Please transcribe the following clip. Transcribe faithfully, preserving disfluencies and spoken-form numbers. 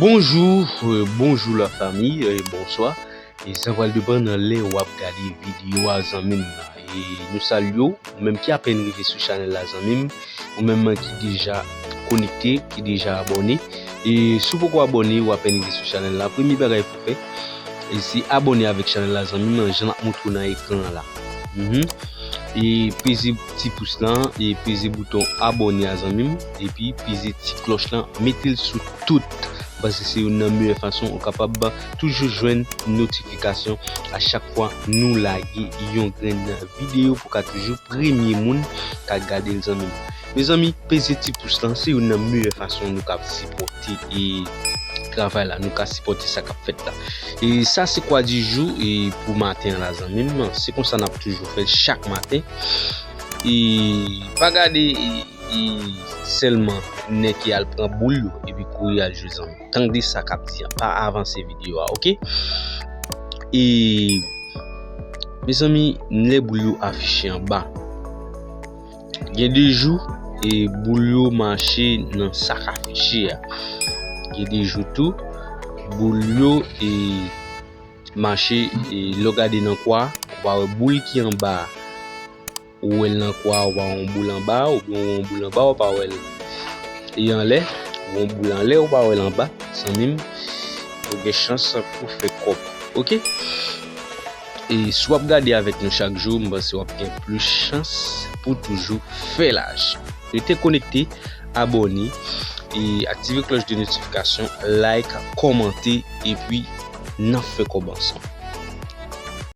Bonjou, euh, bonjou la fami, euh, bonswa. E sa pral depann nan lè w ap gade videyo a, zanmi m. E nou salye w, ou menm ki apèn rive sou chanèl la, zanmi m, ou menm ki deja konekte, ki deja abòne. E si w poko abòne, ou apèn rive sou chanèl la, premye bagay pou w fè, e se abòne avèk chanèl la, zanmi m, jan l ap montre w nan ekran an la. Mhm. E peze ti pous lan, e peze bouton abòne a, zanmi m, epi peze ti klòch lan, mete l sou tout, paske se youn nan meyè fason ou kapab toujou jwenn notifikasyon a chak fwa nou lage yon grenn videyo pou ka toujou premye moun k ap gade l, zanmi m. Mezanmi, peze ti pous lan, se youn nan meyè fason nou ka sipòte e travay la, nou ka sipòte sa k ap fèt la. E sa se kwa di jou e pou maten an la, zanmi m, se konsa n ap toujou fè l chak maten. E pa gade e, e sèlman nèg ki al pran boul yo epi kouri al jwe, zanmi. Tande sa k ap di an, pa avanse videyo a, oke? E mezanmi, lè boul yo afiche anba, gen de jou e boul yo mache nan sa k afiche a. Gen de jou tou, boul yo e mache, e lè w gade nan kwa, ou pa wè boul ki anba a. Ou wè l nan kwa, ou pa wè yon boul anba, oubyen ou wè yon boul anba, ou pa wè l e anlè, ou wè yon boul anlè, ou pa wè l anba, zanmi m, ou gen chans pou fè kòb. Oke? E si w ap gade avèk nou chak jou, m panse w ap gen plis chans pou toujou fè laj. Rete konekte, abòne, e aktive klòch de notifikasyon, like, kòmante, epi n ap fè kòb ansanm.